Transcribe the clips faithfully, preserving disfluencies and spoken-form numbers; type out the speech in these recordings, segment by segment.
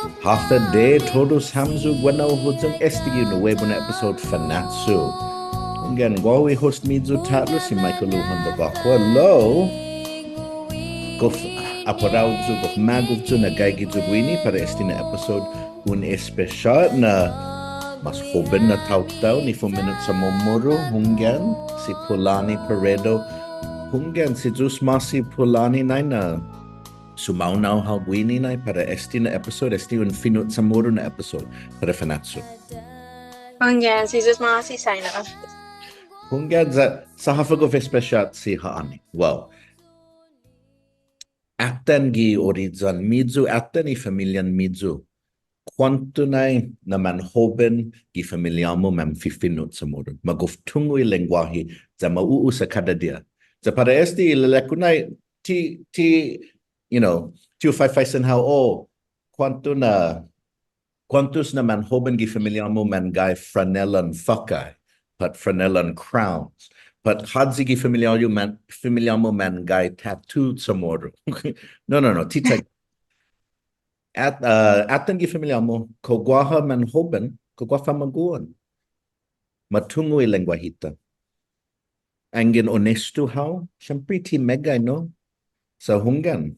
Håfa adai todus hamyo guenao huyong, este i un nuebu na episode Fanachu. Hunggan, guåhu i host-miyu ta'lo, si Michael Lujan Bevacqua. Lao, gof apurao yu', gof magof yu' na gaige yu' guini para este na episode, un espesiåt na mas hoben na taotao ni fumino' CHamoru, hunggan, si Pulani Peredo. Hunggan, si Yu'os ma'åse' Pulani nai na sumaonao hao guini nai para este na episode, este un fino' CHamoru na episode para Fanachu. Hunggan, si Yu'os ma'åse' saina. Hunggan, sa', sa' håfa gof espesiåt si ha'åni. Wow. Atan gi oriyan-miyu, atan i familian-miyu. Kuånto nai na manhoben gi familiå-mu manfifino' CHamoru? Ma gof tungo' i lengguåhi, ya ma u'usa kada diha. Ya para este i ilelek-hu nai, ti, ti, you know, ti hu faifaisen hao, oh, kuånto na, kuåntos na manhoben gi familiå-mu manggai franelan Fåkkai, pat franelan Crowns, pat håyi gi familiå-mu man, familiå-mu manggai tattoo CHamoru? No, no, no, ti ta-, at, uh, atan gi familiå-mu, kao guaha manhoben, kao guaha famagu'on ma tungo' i lengguåhi-ta. Anggen onesto hao, siempre ti meggai, no? Sa' hunggan.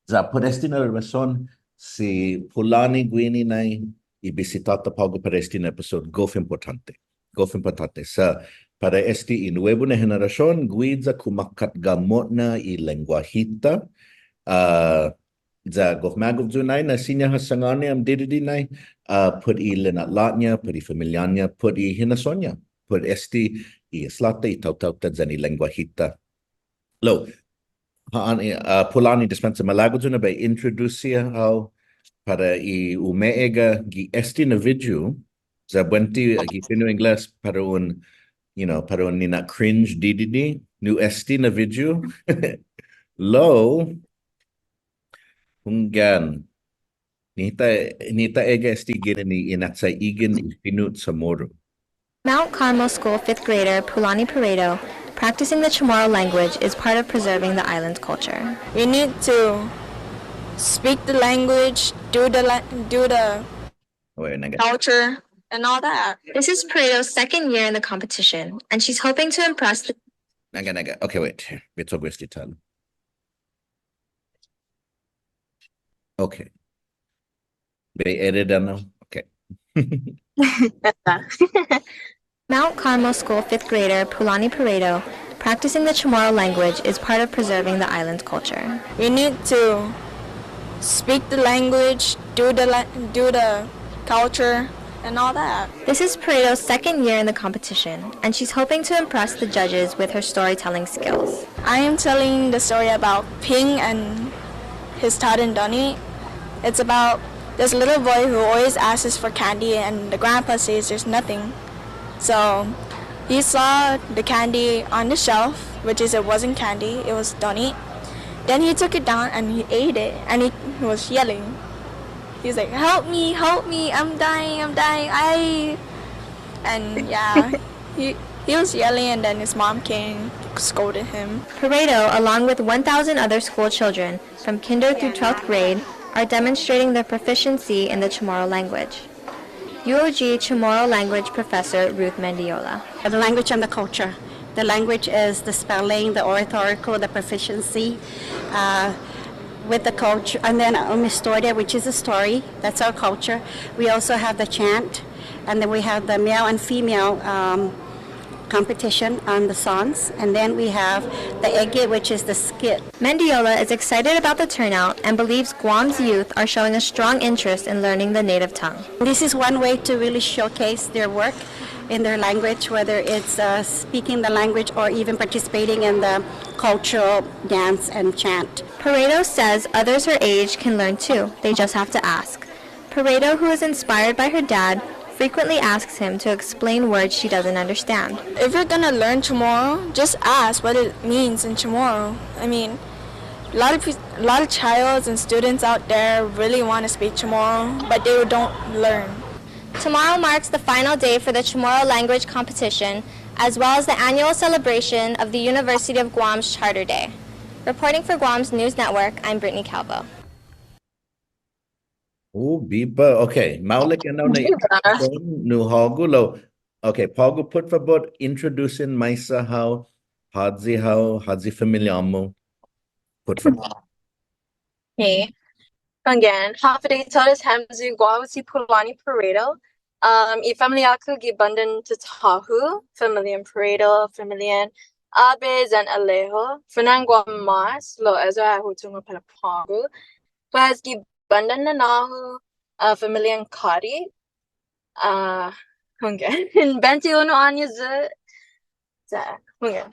Ya put este na rason, si Pulani guini nai i bisitå-ta på'go para este na episode, gof impottånte. Gof impottånte. Sa' para este i nuebu na henerasion, guiya kumåkatga mo'na i lengguåhi-ta, ah, ya gof magof yu' nai na siña ha sangåni ham didide' nai, ah, put i lina'la'-ña, put i familiå-ña, put i hinasso-ña, put este i islå-ta, i taotao-ta yan i lengguåhi-ta. Lao, ha'åni, ah, Pulani, dispensa, malago' yu' na bai introdusi hao para i umeegga' gi este na video, ya buente, ah, gi fino' Ingles para un, you know, para un nina'cringe didide', nu este na video. Lao, hunggan. Nihi ta, nihi ta egga' este ginen i inatsaiguen i fino' CHamoru. Mount Carmel School fifth grader Pulani Peredo, practicing the Chamorro language is part of preserving the island's culture. We need to speak the language, do the la-, do the Oh, wait, nangga. Culture and all that. This is Peredo's second year in the competition, and she's hoping to impress the Nangga, nangga. Okay, wait. Bai cho'gue este ta'lo. Okay. Bai edit ennao. Okay. Mount Carmel School fifth grader Pulani Peredo, practicing the Chamorro language is part of preserving the island's culture. We need to speak the language, do the la-, do the culture, and all that. This is Peredo's second year in the competition, and she's hoping to impress the judges with her storytelling skills. I am telling the story about Ping and his Todd and Donnie. It's about this little boy who always asks for candy, and the grandpa says there's nothing. So he saw the candy on the shelf, which is, it wasn't candy, it was donut. Then he took it down and he ate it, and he, he was yelling. He was like, "Help me, help me, I'm dying, I'm dying, I." And yeah, he, he was yelling, and then his mom came, scolded him. Peredo, along with one thousand other school children from kinder through twelfth grade, are demonstrating their proficiency in the Chamorro language. U O G Chamorro language professor Ruth Mendiola. The language and the culture. The language is the spelling, the oratorical, the proficiency, uh, with the culture, and then, um, historia, which is a story. That's our culture. We also have the chant, and then we have the male and female, um, competition on the songs, and then we have the ege, which is the skit. Mendiola is excited about the turnout and believes Guam's youth are showing a strong interest in learning the native tongue. This is one way to really showcase their work in their language, whether it's, uh, speaking the language or even participating in the cultural dance and chant. Peredo says others her age can learn too. They just have to ask. Peredo, who is inspired by her dad, frequently asks him to explain words she doesn't understand. If you're gonna learn Chamorro, just ask what it means in Chamorro. I mean, a lot of peop-, a lot of childs and students out there really wanna speak Chamorro, but they don't learn. Tomorrow marks the final day for the Chamorro language competition, as well as the annual celebration of the University of Guam's Charter Day. Reporting for Guam's News Network, I'm Brittany Calvo. Oh, biba. Okay, maolek enao na Biba. Introduction nu hågu lao. Okay, på'go, put fabot, introduce maisa hao, håyi hao, håyi familia-mu. Put fabot. Hey. Again, håfa adai todus, hamyo guåhu si Pulani Paredo. Um, i familia-ku gi bandan tatå-hu, familian Paredo, familian Abe yan Alejo, fana'an guaha mås, lao ayu ha' hu tungo' para på'go. Pues gi bandan nanå-hu, uh, familian Cuddy, uh, hunggan, bente unu åños yu', ya, hunggan.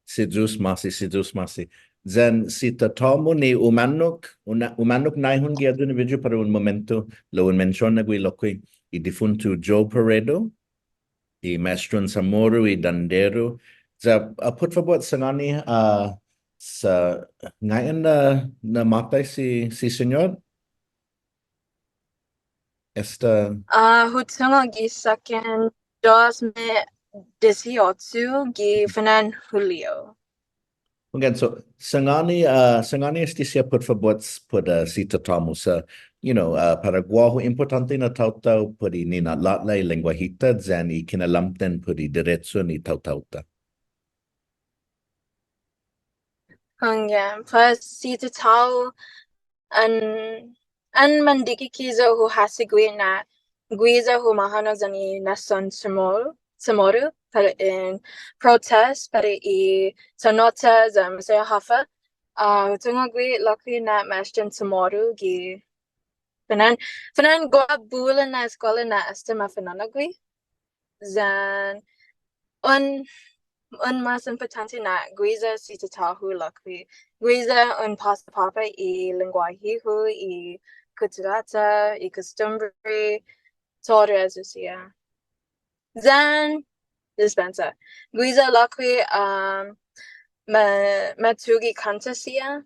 Si Yu'os ma'åse', si Yu'os ma'åse'. Yan si tatå-mu ni umannok, una-, umannok naihon gi ayu na video para un momento, lao un mensiona gui' lokkue', i difunto Joe Paredo, i maestron Chamoru, i dandero. Ya, ah, put fabot, sangåni, ah, sa-, ngai'an na, na måtai si, si Señot? Esta. Ah, hu tungo' gi sakkan dos mit disiocho gi fana'an Hulio. Hunggan, so, sangåni, ah, sangåni este siha put fabot, put, ah, si tatå-mu sa', you know, ah, para guåhu impottånte na taotao put i nina'lå'la' i lengguahi-ta yan i kinalamten put i direchon i taotao-ta. Hunggan, pues si tatå-hu an, an mandikike' yu' hu hasso gui' na guiya hu mahånao yan i nasion Chamoru, Chamoru, para in protest para i tano'-ta ya maseha håfa. Ah, hu tungo' gui' lokkue' na maestron Chamoru gi fana'an, fana'an guaha bula na eskuela na esta mafa'nå'gue. Yan un, un mas impottånte na guiya si tatå-hu lokkue'. Guiya un påsa påpa' i lengguahi-hu, i kuttura-ta, i kostumbre, todu ayu siha. Yan, dispensa. Guiya lokkue', um, ma-, matuge' kånta siha.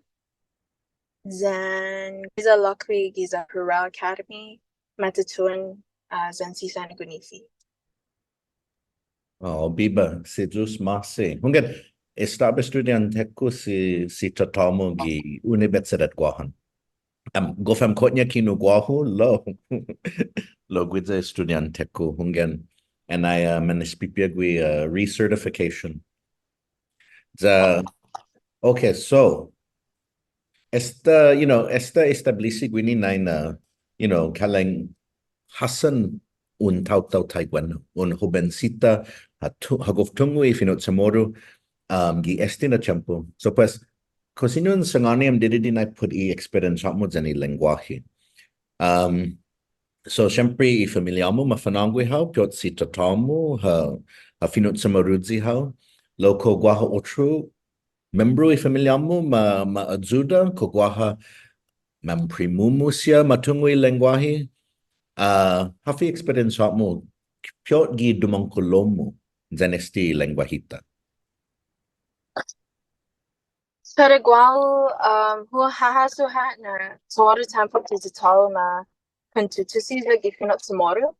Yan guiya lokkue' giya Hurao Academy, ma tutuhon, ah, yan si Sangåni Nifi. Oh, biba, si Yu'os ma'åse'. Hunggan, estaba estudiånte-ku si, si tatå-mu gi Unibetsidåt Guåhan. Um, gof hamko'ña kinu guåhu, lao, lao guiya estudiånte-ku, hunggan. Annai, uh, manespipia gui', uh, recertification. Ya, okay, so, esta, you know, esta establesi guini nai na, you know, kalang hassan un taotao taiguenao, un hobensita, ha tu-, ha gof tungo' i fino' Chamoru, um, gi este na tiempo. So, pues, kao siña un sangåni ham didide' nai put i experience-mu yan i lengguahi. Um, so, siempre i familia-mu mafa'nå'gue hao, piot si tatå-mu, ha, ha fino' Chamoruyi hao, lao kao guaha otro membro i familia-mu ma, ma ayuda, kao guaha mamprimu-mu siha ma tungo' i lengguahi, ah, håfa i experience-mu, piot gi dumångkolo-mu, yan este i lengguahi-ta. Para guåhu, um, hu hahasso ha' na todu tiempo ti tatå-hu ma kontutusi yu' gi fino' Chamoru.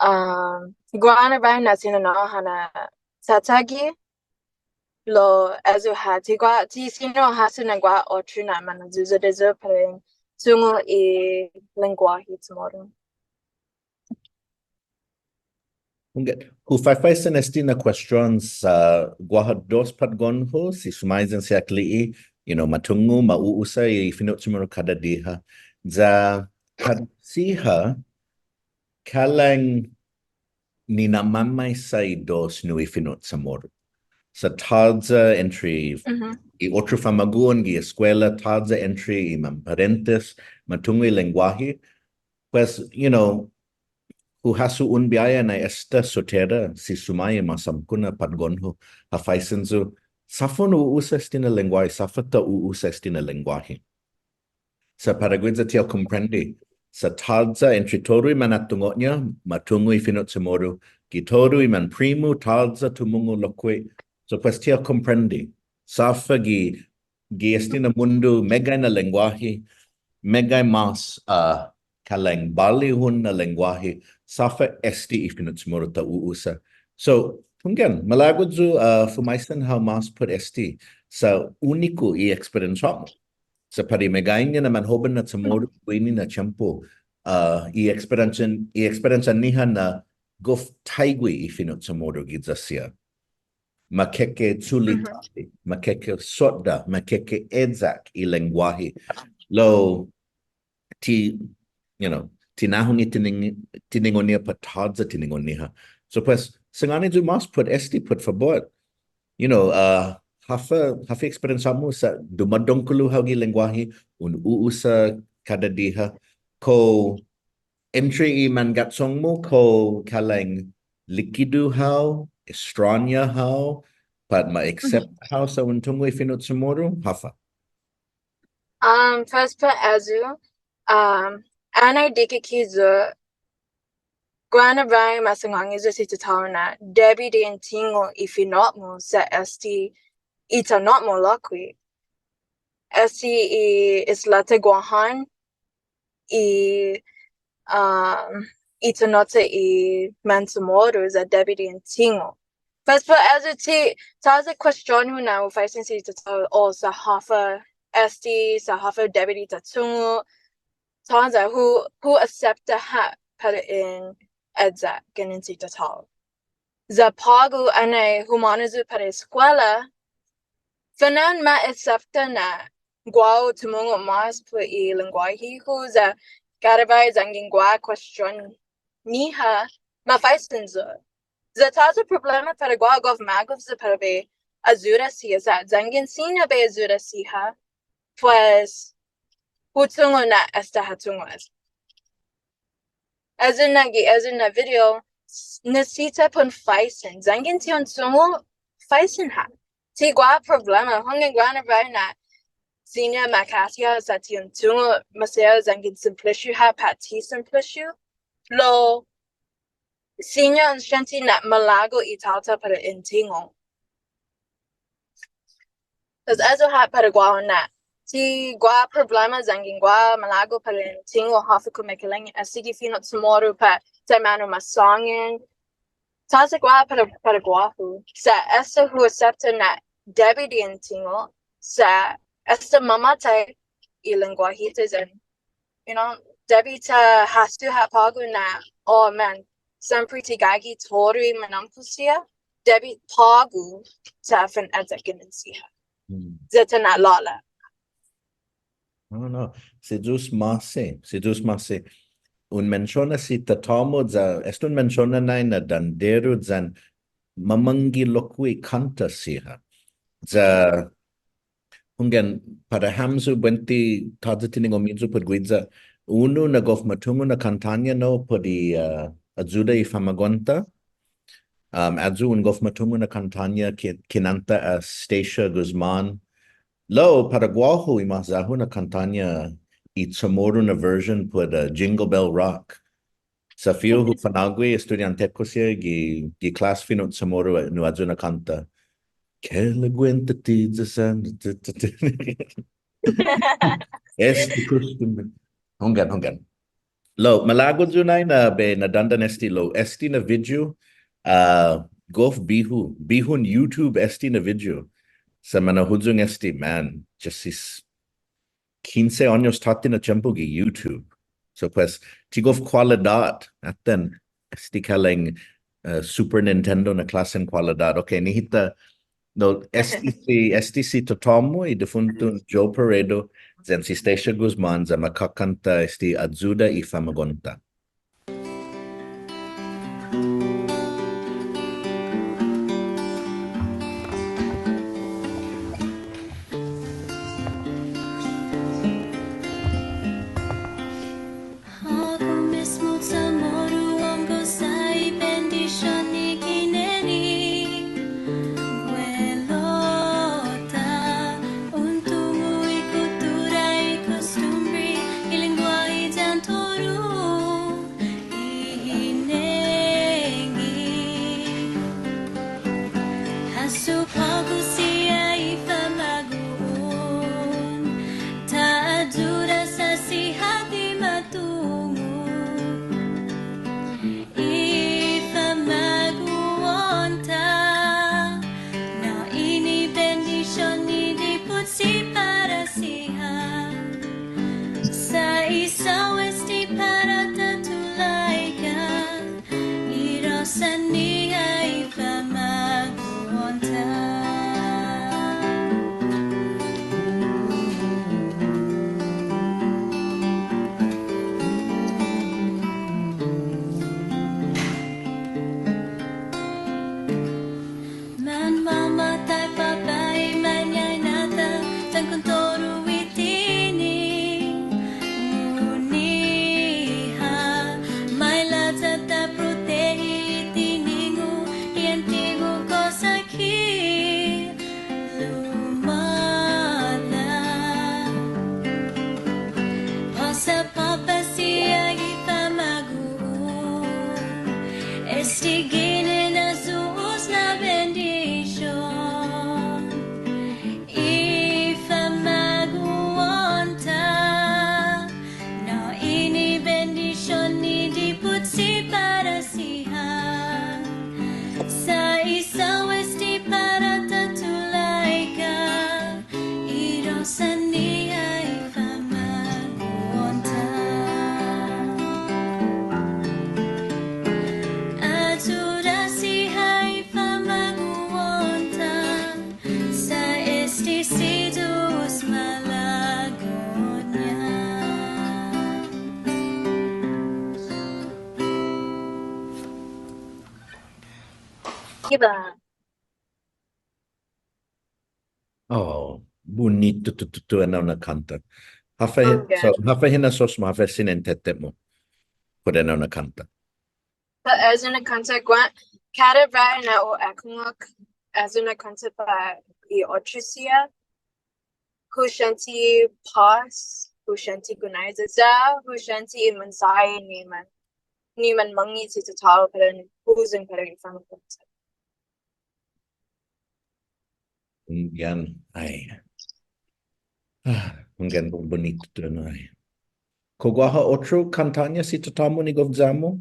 Um, guaha na biahi na ti nanå-hu ha na'tåtå'gue, lao ayu ha', ti gua-, ti siña hu hasso na guaha otro na mana'ayuda yu' para in tungo' i lengguahi Chamoru. Hunggan, hu faifaisen este na question sa' guaha dos patgon-hu, si Sumai yan si Akli'e', you know, ma tungo', ma u'usa i fino' Chamoru kada diha. Ya kada siha, kalang nina'mamaisa i dos nu i fino' Chamoru. Sa' tåya' entre i otro famagu'on gi eskuela, tåya' entre i manparientes, ma tungo' i lengguahi. Pues, you know, hu hasso un biahi na esta sottera, si Sumai, mås åmko' na patgon-hu, ha faisen yu', sa' håfa un u'usa este na lengguahi, sa' håfa ta u'usa este na lengguahi. Sa' para guiya ti ha komprende. Sa' tåya' entre todu i manatungo'-ña, ma tungo' i fino' Chamoru, gi todu i manprimu, tåya' tumungo' lokkue'. So, pues, ti ha komprende. Sa' håfa gi, gi este na mundo, meggai na lengguahi, meggai mås, ah, kalang bålihon na lengguahi, sa' håfa este i fino' Chamoru ta u'usa. So, hunggan, malago' yu', ah, fumaisen hao mås put este, sa' uniku i experience-mu. Sa' para i meggaiña na manhoben na Chamoru guini na tiempo, ah, i eksperiensian, i eksperiensian-ñiha na gof taigue i fino' Chamoru giya siha. Ma keke chuli', ma keke sodda', ma keke eyak i lengguahi. Lao ti, you know, ti nahong i tining-, tiningo'-ñiha pat tåya' tiningo'-ñiha. So pues, sangåni yu' mås put este put fabot. You know, uh, håfa, håfa eksperiensia-mu sa' dumådangkolo hao gi lengguahi, un u'usa kada diha, kao entre i mangga'chong-mu, kao kalang likidu hao, estraña hao, pat ma accept hao sa' un tungo' i fino' Chamoru, håfa. Um, first put ayu, um, anai dikike' yu', guaha na biahi ma sangångge yu' si tatå-hu na debi di un tungo' i fino'-mu sa' este i tano'-mu lokkue'. Este i islå-ta Guåhan, i, um, i tano'-ta i Manchamoru ya debi di un tungo'. Pues put ayu ti, tåya' kuestion-hu na hu faisen si tatå-hu sa' håfa este, sa' håfa debi di ta tungo', tåya' hu, hu asepta ha' para in eyak ginen si tatå-hu. Ya på'go anai humånao yu' para eskuela, fana'an ma asepta na guåhu tumungo' mås put i lengguahi-hu, ya kada biahi yanggen guaha kuestion-ñiha ma faisen yu'. Ya tåya' prublema para guåhu gof magof yu' para bai ayuda siha, sa' yanggen siña bai ayuda siha, pues, hu tungo' na esta ha tungo' esta. Ayu na gi, ayu na video, s-, nisisita para un faisen. Yanggen ti un tungo', faisen ha'. Ti guaha prublema, hunggan guaha na biahi na siña ma kåsi hao sa' ti un tungo', maseha yanggen simplisiu ha', pat ti simplisiu. Lao, siña un siente na malago' i tåta para in tungo'. Pues ayu ha' para guåhu na. Ti guaha prublema yanggen guaha malago' para in tungo' håfa kumekeilek-ña este gi fino' Chamoru pat taimanu ma sångan. Tåya' guaha para, para guåhu. Sa' esta hu asepta na debi di in tungo'. Sa' esta mamåtai i lengguahi-ta yan. You know, debi ta hasso ha' på'go na, oh man, siempre ti gaige todu i manåmko' siha, debi på'go ta fane'yak ginen siha. Hmm. Ya ta na'lå'la'. No, no. Si Yu'os ma'åse', si Yu'os ma'åse'. Un mensiona si tatå-mu ya, esta un mensiona nai na dandero yan mamångge' lokkue' kånta siha. Ya Hunggan, para hamyo buente tåya' tiningo'-miyu put guiya. Unu na gof matungo' na kånta-ña no put i, uh, Ayuda i Famagu'on-ta. Um, ayu un gof matungo' na kånta-ña ki-, kinanta as Stacia Guzman. Lao, para guåhu i mås ya-hu na kånta-ña i Chamoru na version put, uh, Jingle Bell Rock. Sa' fihu hu fa'nå'gue estudiånte-ku siha gi, gi klas fino' Chamoru, eh, nu ayu na kånta. Ke'ilek-guenta ti Yu'os yan, tu, tu, tu. Este kostumbre. Hunggan, hunggan. Lao, malago' yu' nai na bai na'dandan este lao. Este na video, ah, gof bihu, bihun YouTube este na video. Sa' mana'huyong este, man, just is kinse åños tåtte na tiempo gi YouTube. So, pues, ti gof kualidåt, atan, este kalang, eh, Super Nintendo na klåsen kualidåt. Okay, nihi ta, no, este si, este si tatå-mu, i difunton Joe Peredo, yan si Stacia Guzman, ya ma kakånta este Ayuda i Famagu'on-ta. Isao este para ta tulaika, i råsan-ñiha i famagu'on-ta. Manmamatai påpa' i mañaina-ta, yan kontodu i tiningo'-ñiha. Maila' ya ta protehi i tiningo' i antigu kosaki lumada. Påsa påpa' siha i famagu'on. Este ginen as Yu'os na bendision i famagu'on-ta. Now ini bendision ni dipotsi para siha. Sa' isao este para ta tulaika, i råsan-ñiha i famagu'on-ta. Ayuda siha i famagu'on-ta, sa' este si Yu'os malago'-ña. Iba. Oh, bunitu tu, tu, tu, ennao na kånta. Håfa hi-, okay. So, håfa hinasso-mu, håfa siniente-mu put ennao na kånta? Sa' ayu na kånta guaha, kada biahi na u ekungok, ayu na kånta para i otro siha, hu siente pås, hu siente gunaiya ya, hu siente i mensåhi ni man, ni manmångge' si tatå-hu para un huyong para i famagu'on-ta. Hunggan, ai. Ah, hunggan, bu-, bunitu, no, ai. Kao guaha otro kånta-ña si tatå-mu ni gof ya-mu?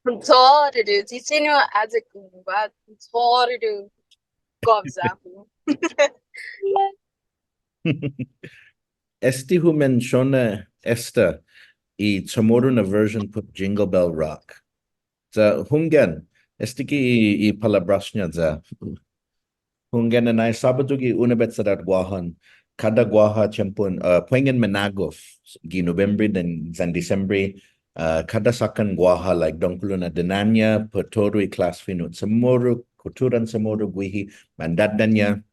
Todu, ti siña ayu guaha, todu gof ya-hu. Este hu mensiona esta i Chamoru na version put Jingle Bell Rock. Ya hunggan, este ki i, i palabras-ña ya. Hunggan, annai Såbaду gi Unibetsidåt Guåhan, kada guaha tiempon, uh, puengen minagof, gi Nobembre yan, yan Disembre, uh, kada såkkan guaha, like, dångkolo na dinaña', put todu i klas fino' Chamoru, kutturan Chamoru guihi, mandadaña',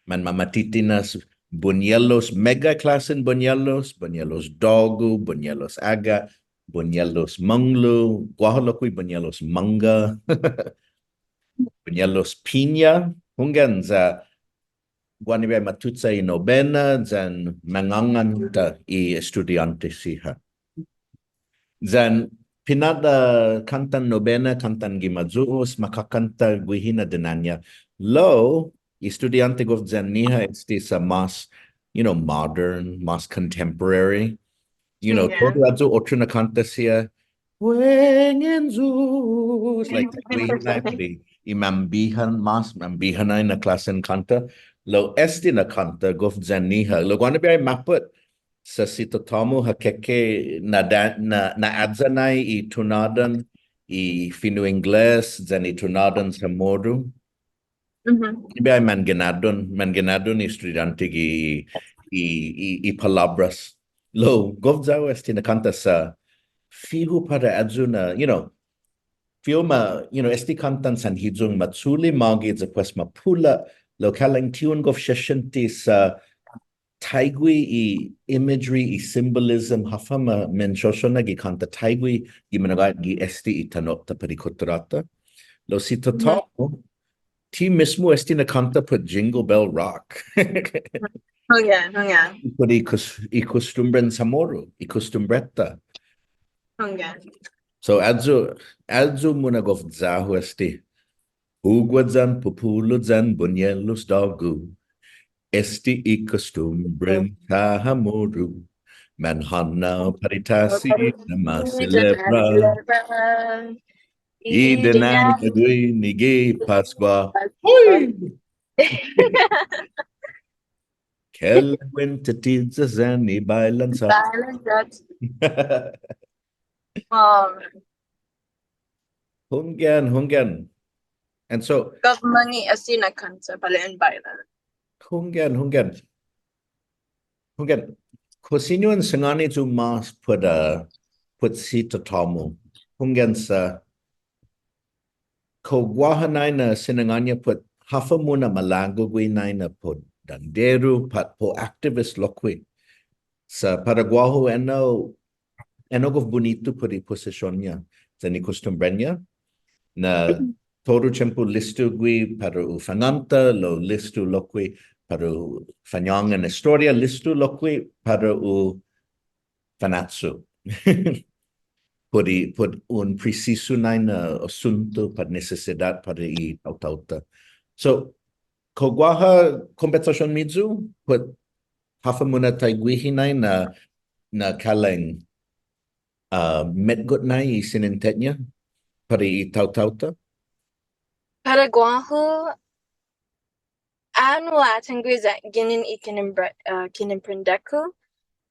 manmama'titinas buñelos, meggai klåsen buñelos, buñelos dågu, buñelos aga', buñelos månglo', guaha lokkue' buñelos mångga, buñelos piña, hunggan ya guaha na biahi matucha i nobena, yan mangånganta i estudiånte siha. Yan pinat-, uh, kåntan nobena, kåntan Gima'yu'os, makakånta guihi na dinaña'. Lao, i estudiånte gof yan-ñiha este sa' mas, you know, modern, mas contemporary. You know, okay. Todu ayu otro na kånta siha, Puengen Yu'os, like, guihi na i, i mambihan, mas mambihanai na klåsen kånta. Lao este na kånta, gof yan-ñiha. Lao guaha na biahi mappot, sa' si tatå-mu ha keke na da-, na, na'ayanai i tunådan i fino' Ingles yan i tunådan Chamoru. Mhm. Biahi mangginadon, mangginadon i estudiånte gi i, i, i palåbras. Lao, gof ya-hu este na kånta sa' fihu para ayu na, you know, fihu ma, you know, este kåntan sanhiyong machule' mågi' ya pues mapula', lao kalang ti un gof sesiente sa' taigue i imagery, i symbolism, håfa ma mensiona gi kånta, taigue gi minagåhet gi este i tano'-ta pat i kuttura-ta. Lao si tatå-mu, ti mismo este na kånta put Jingle Bell Rock. Hunggan, hunggan. Put i kos-, i kostumbren Chamoru, i kostumbre-ta. Hunggan. So, ayu, ayu muna' gof ya-hu este. Hu guaha yan pupulo' yan buñelos dågu. Este i kostumbren Chamoru. Manhånao para i tasi na ma selebra. I dinaña' guini gi Paskua. Hui! Hellaween tatiyas yan i bailan sa. Bailan sa. Um, Hunggan, hunggan. And so, gof månnge' este na kånta para en bailan. Hunggan, hunggan. Hunggan. Kao siña un sangåni yu' mås put, uh, put si tatå-mu. Hunggan sa', kao guaha nai na sinangåni put håfa muna'malago' gui' nai na put dandero pat put activist lokkue'. Sa' para guåhu ennao, ennao gof bunitu put i posision-ña, yan i kostumbre-ña, na todu tiempo listu gui' para u fangånta, lao listu lokkue' para u fañångan estoria, listu lokkue' para u fanachu. Put i, put un presisu nai na asunto pat nesesidåt para i taotao-ta. So, kao guaha kompetision-miyu, put håfa muna' taiguihi nai na, na kalang, uh, metgot nai i siniente-ña para i taotao-ta? Para guåhu, annai atan gui' ya ginen i kinembre-, uh, kinemprende-ku.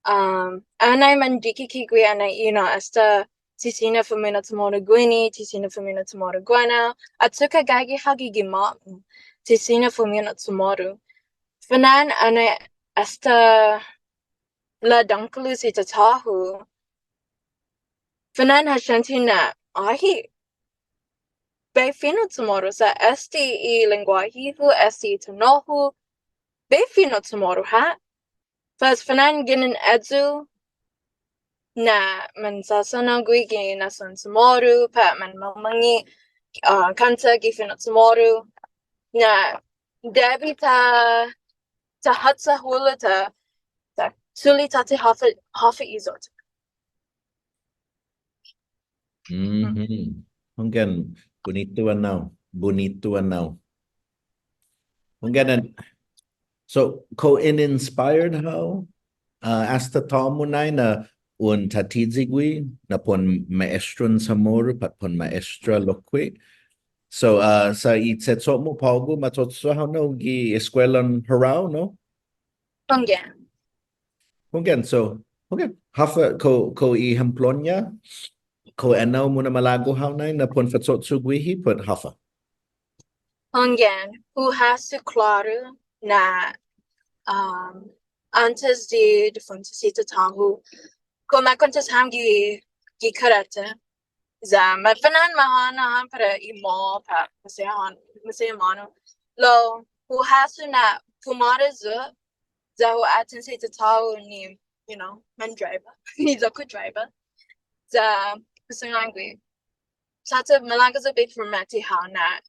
Um, annai mandikike' gui' annai, you know, esta ti siña fumino' CHamoru guini, ti siña fumino' CHamoru guenao, achokka' gaige hao gi gima'-mu, ti siña fumino' CHamoru. Fana'an annai esta la'dångkolo si tatå-hu. Fana'an ha siente na, åhe', bai fino' CHamoru sa' este i lengguahi-hu, este i tungo'-hu, bai fino' CHamoru ha'. Pues fana'an ginen ayu na mansåsanao gui' gi na'sån CHamoru, pat manmångge', uh, kånta gi fino' CHamoru, na debi ta, ta håtsa hulo' ta, ta chule' tåtte håfa, håfa iyo-ta. Mhm. Hunggan, bunitu ennao, bunitu ennao. Hunggan, and so, kao in inspired hao, uh, as tatå-mu nai na un tattiyi gui', na para un ma'estron CHamoru, pat para un ma'estra lokkue'. So, uh, sa' i che'cho'-mu på'go, macho'cho' hao no gi eskuelan Hurao, no? Hunggan. Hunggan, so, hunggan. Håfa, kao, kao i ehemplo-ña, kao ennao muna'malago' hao nai na para un facho'cho' guihi, pat håfa? Hunggan, hu hasso klåru na, um, åntes di difunto si tatå-hu, kao ma kåntas ham gi, gi kareta, ya ma fana'an ma hånao ham para i mall pat maseha hån-, maseha månu. Lao, hu hasso na pumåra yu', ya hu atan si tatå-hu ni, you know, man driver. Ni iyo-ku driver. Ya hu sangångani. Sa' malago' yu' bai fumati hao na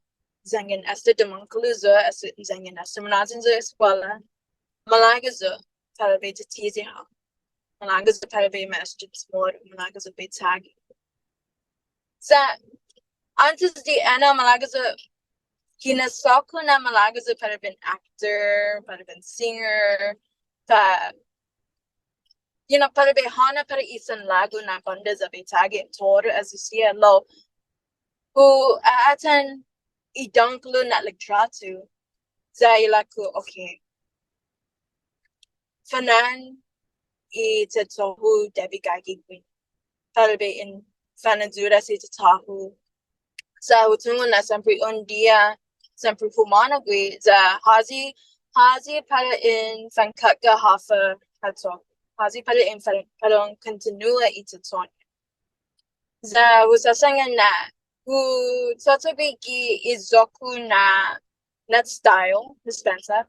yanggen esta dumångkolo yu', esta, yanggen esta munhåyan yu' eskuela. Malago' yu' para bai tattiyi hao. Malago' yu' para bai ma'estra CHamoru, malago' yu' bai chagi. Sa' åntes di ennao malago' yu', hinasso-ku na malago' yu' para bai actor, para bai singer, pa, you know, para bai hånao para i sanlagu na bånda ya bai chagi todu ayu siha lao hu a'atan i dångkolo na litråtu, ya ilek-hu, okay. Fana'an i che'cho'-hu debi gaige guini. Para bai in fanayuda si tatå-hu. Sa' hu tungo' na siempre un dia, siempre humånao gui', ya håyi, håyi para in fankaka håfa che'cho'. Håyi para in fan-, para un kontinua i che'cho'-ña. Ya hu sasangan na hu cho'cho'gue gi iyo-ku na, na style, dispensa.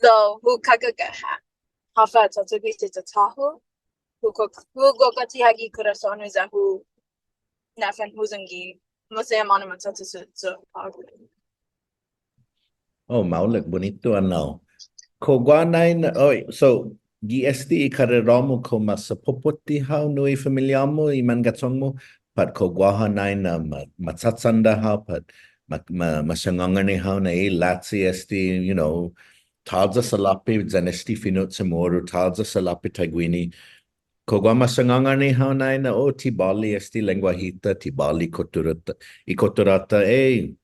Lao hu kaka ha'. Håfa cho'cho'gue si tatå-hu. Hu ko-, hu gogof ti ha' gi korason-hu ya hu na'fanhuyong gi maseha månu ma cho'cho' yu' på'go. Oh, maolek, bunitu ennao. Kao guaha nai na, oh, so, gi este i karerå-mu kao ma sapopotte hao nu i familiå-mu, i manggachong-mu, pat kao guaha nai na ma, ma chachanda hao, pat ma, ma, ma sangångani hao na i lachi este, you know, tåya' salåpe' yan este fino' CHamoru, tåya' salåpe' taiguini. Kao guaha ma sangångani hao nai na, oh, ti båli este lengguahi-ta, ti båli kottura-ta, i kottura-ta, eh,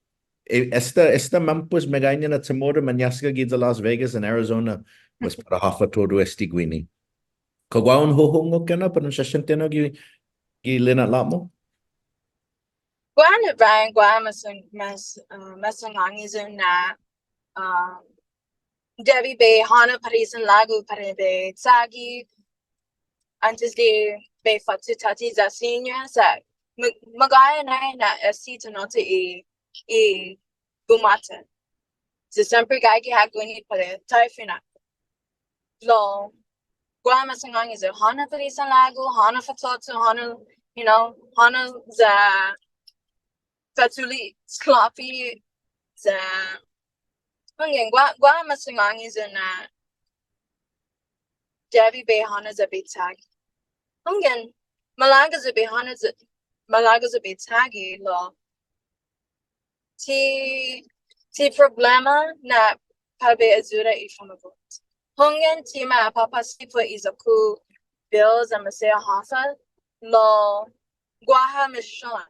eh, esta, esta mampos meggaiña na CHamoru mañåsaga giya Las Vegas in Arizona. pues para håfa todu este guini. Kao guaha un huhungok ennao, para un sasiente ennao gi, gi lina'la'-mu? Guaha na, Brian, guaha mas, mas, uh, masangåni yu' na, um, debi bai hånao para i sanlagu para bai chagi åntes di bai fåtto tåtte ya siña sa', ma-, magåhet nai na este ta na'tungo' i, i gumåtto. Sa' siempre gaige ha' guini para ta finakpo'. Lao, guaha masangåni yu', hånao para i sanlagu, hånao fåtto, hånao, you know, hånao ya fa'chule' sloppy, ya, hunggan, guaha, guaha masangåni yu' na debi bai hånao ya bai chagi. Hunggan, malago' yu' bai hånao ya, malago' yu' bai chagi, lao ti, ti prublema na para bai ayuda i famagu'on. Hunggan ti ma apåpåsi put i iyo-ku bills ya maseha håfa, lao guaha mision.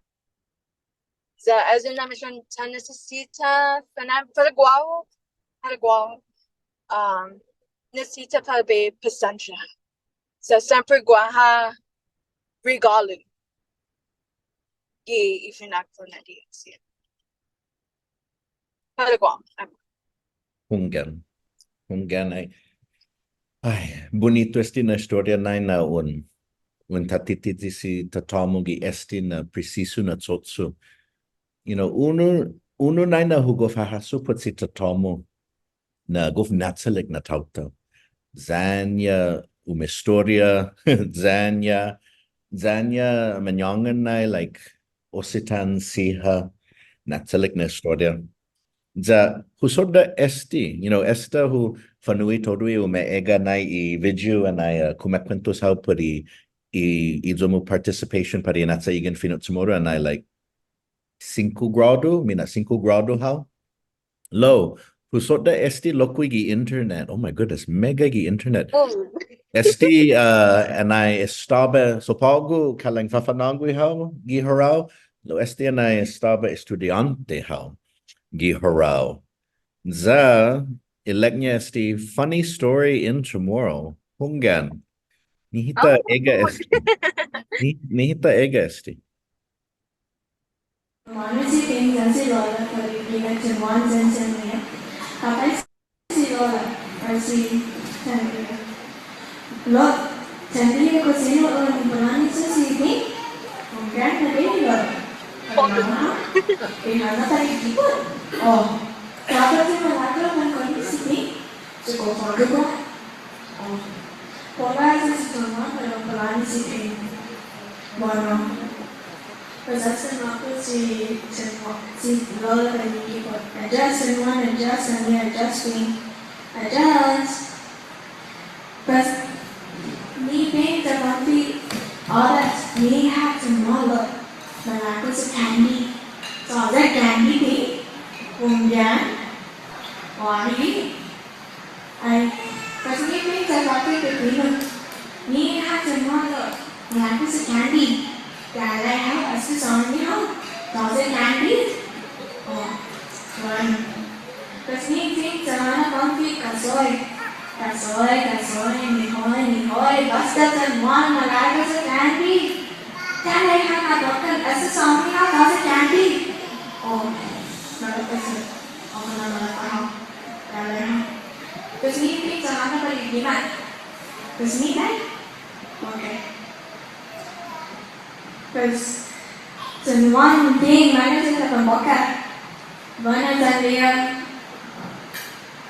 Ya ayu na mision ta nisisita finan-, para guåhu, para guåhu, um, nisisita para bai pasensia. Sa' siempre guaha regålu gi i finakpo' na diha. Para guåhu. Hunggan. Hunggan, ai. Ai, bunitu este na estoria nai na un, un tatitiyi si tatå-mu gi este na presisu na cho'cho'. You know, unu, unu nai na hu gof hahasso put si tatå-mu na gof na'chalek na taotao. Yan ya umestoria, yan ya, yan ya mañångan nai, like, ositan siha, na'chalek na estoria. Ya hu sodda' este, you know, esta hu fanu'i todu i ume'egga' nai i video anai, uh, kumuekuentos hao put i, i, i iyo-mu participation para i Inachaigen Fino' CHamoru anai, like, singko grådu, mina' singko grådu hao. Lao, hu sodda' este lokkue' gi internet. Oh my goodness, meggai gi internet. Mm. Este, uh, anai estaba, so på'go kalang fafa'nå'gue hao gi Hurao, lao este anai estaba estudiånte hao gi Hurao. Ya ilek-ña este funny story in Chamorro. Hunggan. Nihi ta egga' este. Ni-, nihi ta egga' este. Guaha si Ping yan si Lola, para i ginen Chinwan yan Chinliya. Påpa si Lola, or si Chinliya. Lao, Chinliya, kao siña un palaña' si Ping? Hunggan na bai, Lola. Palaña'? Palaña' para i keyboard. Oh. Påpa, ti malago' mankonne' si Ping? Sa' kao på'go guaha. Oh. Påpa, ti si Chinwan para un palaña' si Ping. Bueno. Pues esta måtto si, si, si Lola para i keyboard. Adios, Chinwan, adios, Ania, adios, Ping. Adios. Pues, ni Ping ta konne', adios, ni ha' ta maolek. Malago' yu' candy. Sa' ya candy, Ping? Hunggan. Why? Ai, pues ni Ping ta konne' pipino. Ni ha' ta maolek. Malago' yu' candy. Galai hao, esta sångan-ñiha hao. Tåya' candy? Oh, bueno. Pues ni Ping ta konne' gasoy. Gasoy, gasoy, ni hoi, ni hoi. Båsta, Chinwan, malago' yu' candy. Galai hao na båtkan, esta sångan-ñiha hao, tåya' candy. Oh, malago' yu'. Oh, malago' yu'. Galai hao. Pues ni Ping ta konne' para i gima'. Pues ni, nai? Okay. Pues, Chinwan, Ping, malago' yu' ta fanbåka. Bueno, Chinliya.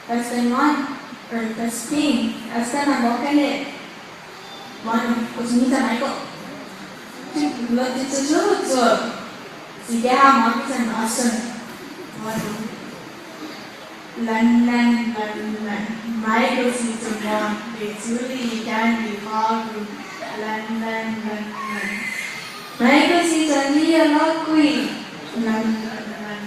Pues Chinwan, or pues Ping, esta fanbåka ni. Bueno, pues ni ta Michael. Lao ti, ti, ti, ti, ti. Sigi ha' mågi yan Austin. Bueno. Lanlan, lanlan. Maigo' si Chinwan, bai chule' i candy på'go. Lanlan, lanlan. Maigo' si Chinliya lokkue'. Lanlan, lanlan.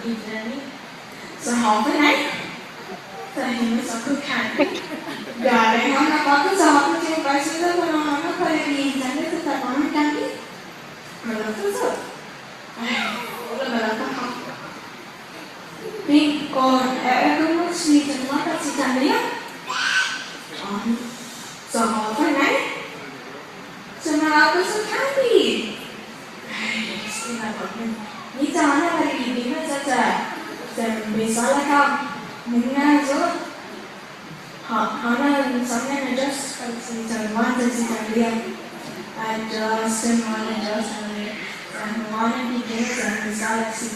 Sa' håfa nai? Sa' hinasso-ku candy. Garai hånao på'go sa' håfa ti bai suda, pero hånao para i tenda sa' taiguini candy. Malago' yu'. Ai, malago' yu'. Pink, o, eh, eh, komu si, si tenda ya? Um, sa' håfa nai? Sa' malago' yu' candy. Ai, esti na på'go. Ni ta hånao para i bina sa', sa' bai sala kao mungnga yu'. Ha, hånao sångan na Diyos, på'go si Taiwan, sa' si Taiwan. Adjust and one adjust and one. Sa' hånao i bina sa' bai sala si,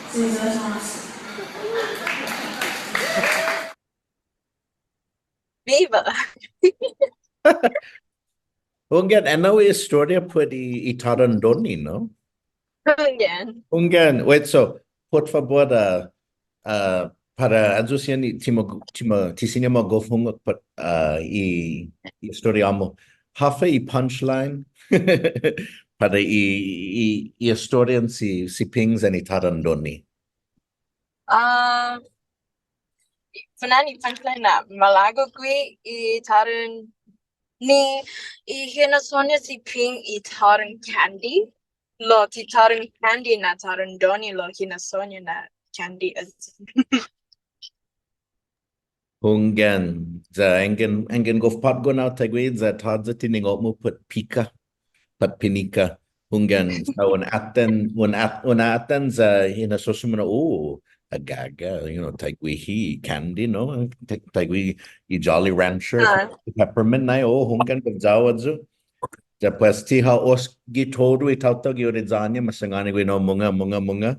si Diyos mas. Biba. Hunggan, ennao i estoria put i, i Tårondoni, no? Hunggan. Hunggan. Wait, so, put fabot, uh, uh, para ayu siha ni ti ma, ti ma, ti siña ma gof hungok put, uh, i, i estoria-mu. Håfa i punchline para i, i, i estorian si, si Pings yan i Tårondoni. Ah, fana'an i punchline na malago' gui' i Tåron ni i hinasso-ña si Ping i Tåron candy. Lao ti Tåron candy na Tårondoni lao hinasso-ña na candy. Hunggan, ya yanggen, yanggen gof påtgon hao taiguihi, ya tåya' tiningo'-mu put pika, put pinika. Hunggan, sa' un atan, un at-, un atan ya hinasso-mu na, oh, agaga', you know, taiguihi candy, no? Ta-, taiguihi i Jolly Rancher, ah, peppermint nai, oh, hunggan, gof ya-hu ayu. Ya pues ti ha osge todu i taotao gi oriyå-ña, ma sangåni gui' na mungnga, mungnga, mungnga.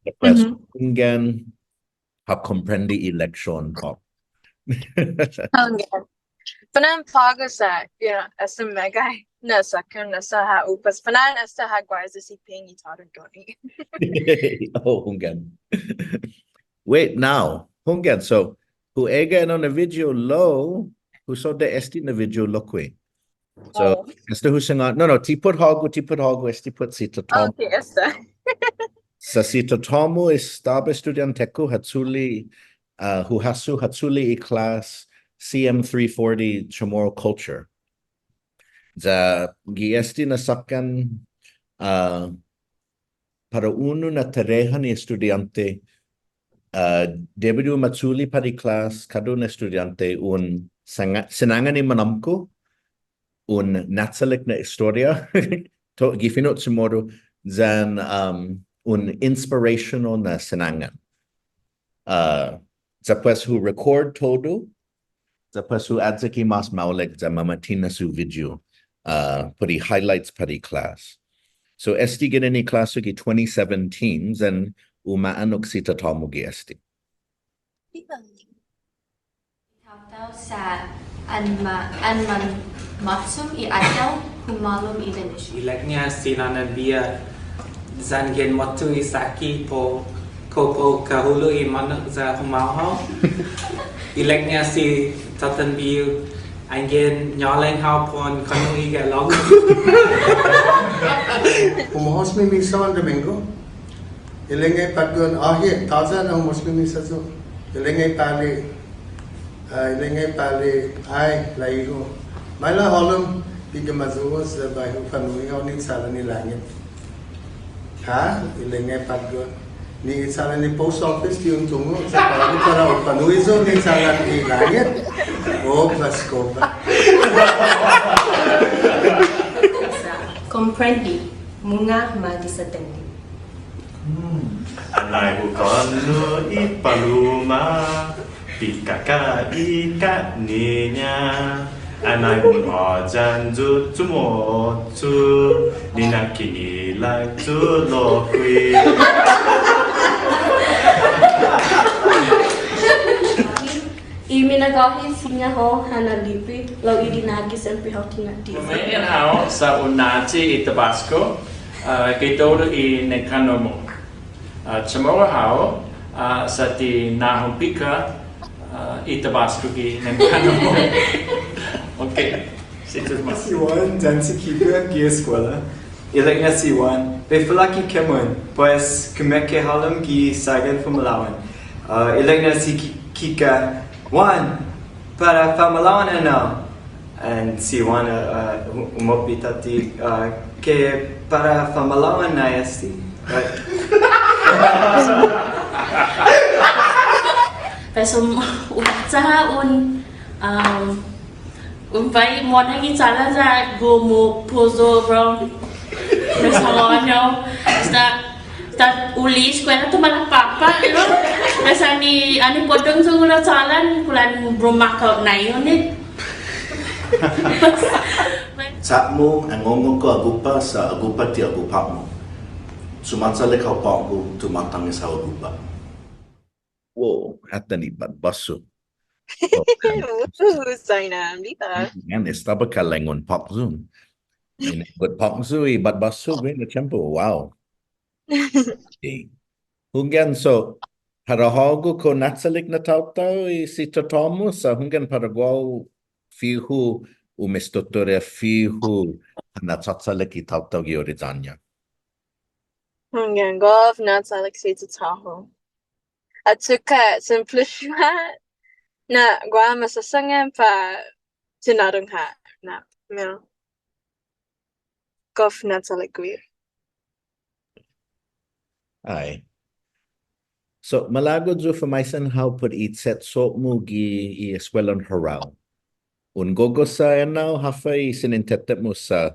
Ya pues, mhm, hunggan, ha komprende i leksion på'go. Hunggan. Fana'an på'go sa', you know, esta meggai na sakkan na sa' ha upas. Fana'an esta ha guaiya si Ping i Tårondoni. Oh, hunggan. Wait, now. Hunggan, so, hu egga' enao na video lao, hu sodda' este na video lokkue'. So, oh, esta hu sangåni, no, no, ti put hågu, ti put hågu, este put si tatå-mu. Okay, esta. Sa' si tatå-mu estaba estudiånte-ku, ha chule', uh, hu hasso, ha chule' i klas C M three forty Chamorro Culture. Ya gi este na sakkan, uh, para unu na tarehan i estudiånte, uh, debi di u ma chule' para i klas, kada un estudiånte un sanga-, sinangan i manåmko', un na'chalek na estoria, to, gi fino' Chamoru, yan, um, un inspirational na sinangan. Uh, ya pues hu record todu, ya pues hu ayek i mas maolek ya mama'tinas yu' video, uh, put i highlights para i klas. So, este ginen i klas-hu gi twenty seventeen, yan uma'annok si tatå-mu gi este. Taotao sa' an ma-, an manmåtsom i åkal, humålom i benisyon. Ilek-ña si Nånan Bia, yanggen måtto i sakki put kao put kahulo' i månnok ya humao hao. Ilek-ña si Tåtan Biu, anggen ñålang hao put un kånno' i ga' lågu. Humahos mi misa on Domingo. Ilek-ña i patgon, åhe', tåya' na humahos mi misa yu'. Ilek-ña i pali, ah, ilek-ña i pali, ai, laiho. Maila' hålom, pigge' mayuyos, ya bai hu fa'nu'i hao ni chalan i langet. Ha? Ilek-ña i patgon. Ni i chalan i post office ti un tungo', sa' para hu fa'nu'i yu' ni chalan i langet. Oh, paskoba. Komprende. Mungnga ma disatende. Hmm. Anai hu kånno' i paluma, pika ka i kåtne-ña. Anai munhåyan yu' chumocho, nina'kinilai yu' lokkue'. I minagåhet siña hao ha na'libre, lao i dinague siempre hao tinattihi. Mañaina hao sa' un na'che i Tabasco, ah, gi todu i nengkanno'-mu. Ah, Chamoru hao, ah, sa' ti na'hompi'ka, ah, i Tabasco gi nengkanno'-mu. Okay. Si Yu'os ma'åse'. Si Juan, yan si Kika, gi eskuela. Ilek-ña si Juan. Bai falak i kemon, pues, kumeke hålom gi sagan famalao'an. Uh, ilek-ña si Ki-, Kika, Juan, para famalao'an enao. And si Juan, uh, uh, hu-, humupot tåtte, uh, ke para famalao'an nai este. Right? Pues, um, un, sa' un, um, un bai mo'na gi chålan sa' gumu puso, bro. Pues, håfa, no. Esta, esta hu li'e' eskuela todu malak påpa', you know. Pues, annai, annai poddong sa' guihi na chålan, kulan bro makao' nai uni. Cha'-mu, angongok yu' agupa' sa' agupa' ti agupa'-mu. Chumachalik hao på'go, tumåtanges hao agupa'. Wow, atan i batbåsu. Wow, Saina, biba. Yan, estaba kalang un påkyo. Yan, but påkyo i batbåsu, guihi na tiempo, wow. Okay. Hunggan, so, para hågu kao na'chalek na taotao i si tatå-mu, sa' hunggan para guåhu fihu, umestotore fihu, ha na'chalek i taotao gi uriya-ña. Hunggan, gof na'chalek si tatå-hu. Achokka' simple siha na guaha masåsangan para tinarong ha' na, you know, gof na'chalek guihi. Ai. So, malago' yu' famaisen hao put i che'cho'-mu gi i eskuelan Hurao. Un gogof sa' enao, håfa i sinintete-mu sa'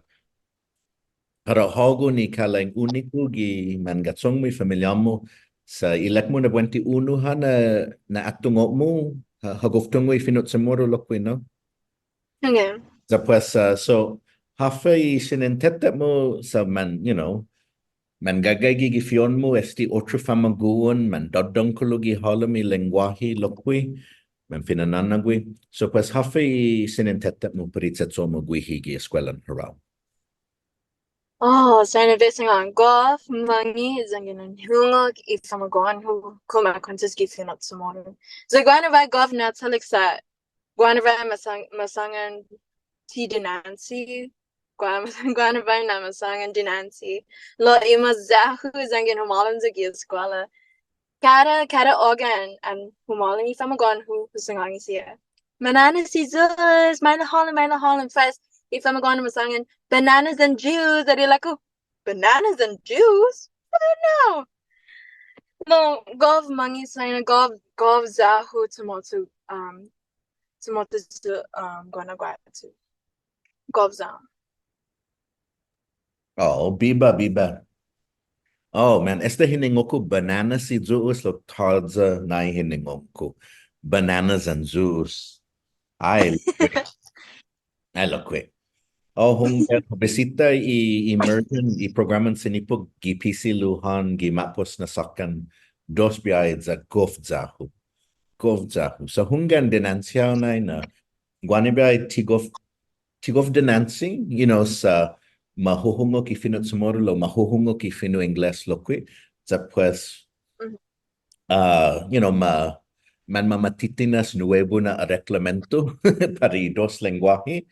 para hågu ni kalang uniku gi mangga'chong-mu i familiå-mu, sa' ilek-mu na buente unu ha' na, na atungo'-mu, ha, ha gof tungo' i fino' CHamoru lokkue', no? Hunggan. Sa' pues, uh, so, håfa i sinintete-mu sa' man, you know, manggaige gi fi'on-mu este otro famagu'on, mandådångkolo gi halom i lengguåhi lokkue', manfina'nå'gue. So, pues, håfa i sinintete-mu put i che'cho'-mu guihi gi eskuelan Hurao? Oh, sa' na bai sangåni, gof månnge' yanggen un hungok i famagu'on-hu kumakuentos gi fino' CHamoru. Sa' guaha na biahi gof na'chalek sa' guaha na biahi masang-, masångan ti dinanche. Guaha, guaha na biahi na masångan dinanche. Lao i mas ya-hu yanggen humålom yu' gi eskuela. Kada, kada ogga'an an humålom i famagu'on-hu, hu sangåni siha. Bananas i Yu'os, maila' hålom, maila' hålom. Pues, i famagu'on masångan, bananas and juice, ilek-hu, bananas and juice? What the hell? No, gof månnge' Saina, gof, gof ya-hu tumåto, um, tumåto, um, guaha na guatu. Gof ya-hu. Oh, biba, biba. Oh, man, esta hiningok-hu bananas i Yu'os lao tåya' nai hiningok-hu. Bananas and juice. Ai, ai, lokkue'. Oh, hunggan, bisita i immersion, i programan Sinipok gi P C Lujan, gi ma'pos na såkkan, dos biahi ya gof ya-hu. Gof ya-hu. Sa' hunggan dinanche hao nai na, guaha na biahi ti gof, ti gof dinanche, you know, sa' mahuhungok i fino' CHamoru lao mahuhungok i fino' Ingles lokkue', ya pues, uh, you know, ma-, manmamatitinas nuebu na areklamentu para i dos lengguåhi.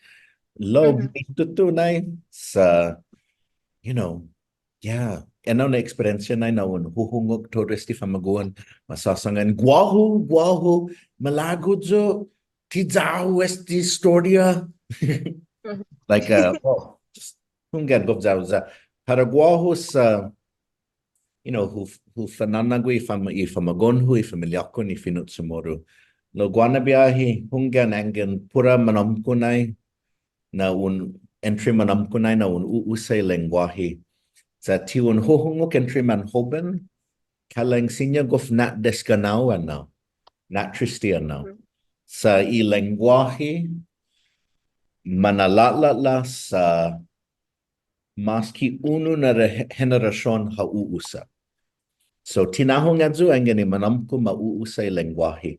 Lao, mhm, tutuhon nai sa', you know, yeah, enao na eksperiensia nai na un huhungok todu este famagu'on, masåsangan, guåhu, guåhu, malago' yu', ti ya-hu este estoria. Mhm. Like, uh, oh, just, hunggan gof ya-hu sa'. Para guåhu sa', you know, hu, hu fanånå'gue i fam-, i famagu'on-hu, i familiå-ku ni fino' CHamoru. Lao guaha na biahi, hunggan yanggen puru manåmko' nai, na un, entre manåmko' nai na un u'usa i lengguåhi. Sa' ti un huhungok entre manhoben, kalang siña gof na'desgånao enao, na'triste enao. Mhm. Sa' i lengguåhi, mana'lå'la' sa' mas ki unu na re-, henerasion ha u'usa. So, ti nahong ayu yanggen i manåmko' ma u'usa i lengguåhi.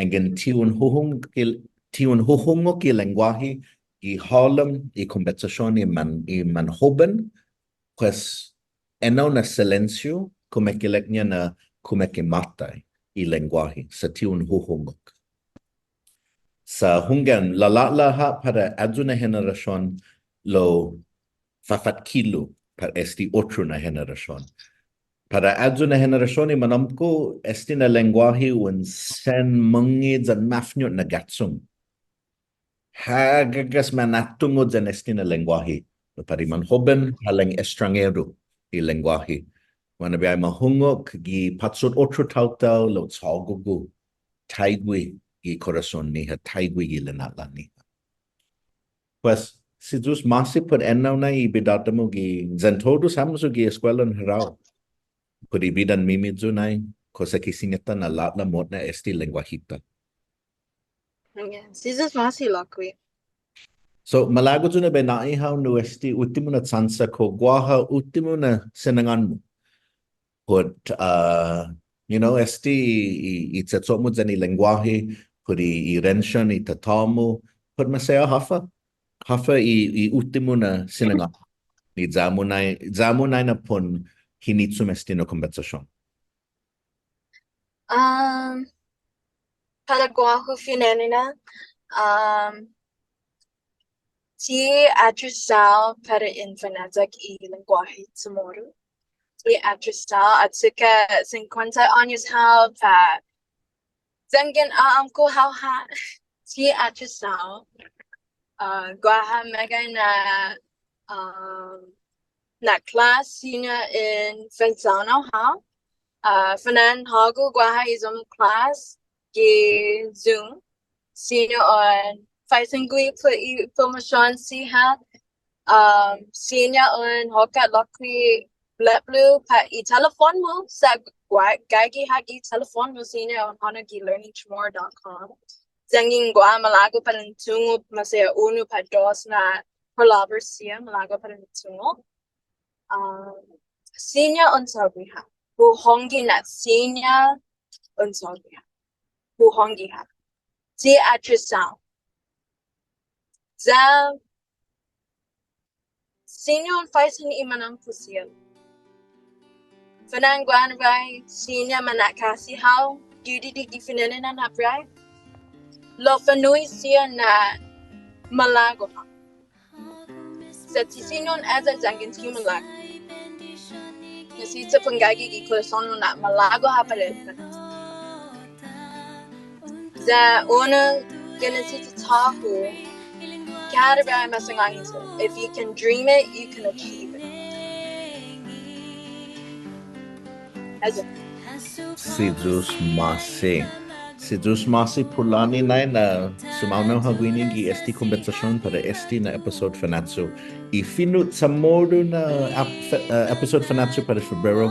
Yanggen ti un huhungok i, ti un huhungok i lengguåhi, i halom, i kombetsasion, i man, i manhoben, pues, enao na silensiu, kumeke'ilek-ña na kumekemåtai i lengguåhi, sa' ti un huhungok. Sa' hunggan, la'lå'la' ha' para ayu na henerasion lao fafa'kilu, para este otro na henerasion. Para ayu na henerasion i manåmko', este na lengguåhi un sen månnge' yan mafñot na ga'chong. Hagas man atungo' yan este na lengguåhi. Para i manhoben, hålom estranheru i lengguåhi. Guaha na biahi mahungok gi pachot otro taotao lao chågo' yu'. Taigue gi korason-ñiha, taigue gi lina'la'-ñiha. Pues, si Yu'os ma'åse' put ennao nai i bidådå-mu gi, yan todus hamyo gi eskuelan Hurao. Put i bidan-miyu nai, kosa ki siña ta na'lå'la' mo'na este lengguåhi-ta. Yeah, si Yu'os ma'åse' lokkue'. So, malago' yu' na bai nå'i hao nu este uttimo na chansa kao guaha uttimo na sinangån-mu. Put, uh, you know, este i, i, i che'cho'-mu yan i lengguåhi, put i, i rension i tatå-mu, put maseha håfa, håfa i, i uttimo na sinangån. Ni ya-mu nai, ya-mu nai na pon hinichom este na kombetsasion. Um, para guåhu fine'nina, um, ti atrasao para in fane'yak i lengguåhi CHamoru. Ti atrasao, achokka' sinkuenta åños hao pat yanggen å'amko' hao ha'. Ti atrasao. Uh, guaha meggai na, um, na klas siña in fansaonao hao. Uh, fana'an hågu guaha i iyo-mu klas gi Zoom. Siña un faisen gui' put i promotion siha. Um, siña un hokka' lokkue' lepblo pat i telefon-mu sa' gua-, gaige ha' gi telefon-mu siña un hånao gi learning chamorro dot com. Yanggen guaha malago' para in tungo' maseha unu pat dos na palåbra siha malago' para in tungo'. Um, siña un cho'gue ha'. Hu hongge na siña un cho'gue ha'. Hu hongge ha'. Ti atrasao. Ya siña un faisen i manåmko' siha. Fana'an guaha na biahi, siña mana'kasi hao, gi didide' gi fine'nina na biahi. Lao fa'nu'i siha na malago' hao. Sa' ti siña un eyak yanggen ti un malago'. Nisisita pon gaige gi korason-hu na malago' hao para i fino'. Ya unu, ya nisisita tåhu, kada biahi masangåni yu'. If you can dream it, you can achieve it. Eso. Si Yu'os ma'åse'. Si Yu'os ma'åse' Pulangi nai na sumaonao hao guini gi este kombetsasion para este na episode Fanachu. I fino' CHamoru na ap-, fe-, eh, episode Fanachu para Febrero.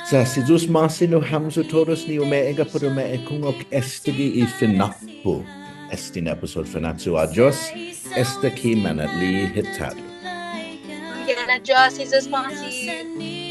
Sa' si Yu'os ma'åse' nu hamyo todus ni umeegga' pat umeekungok estague' i finakpo' este na episode Fanachu. Adios, esta ki mana'li'e' hit ta'lo. Hunggan, adios, si Yu'os ma'åse'.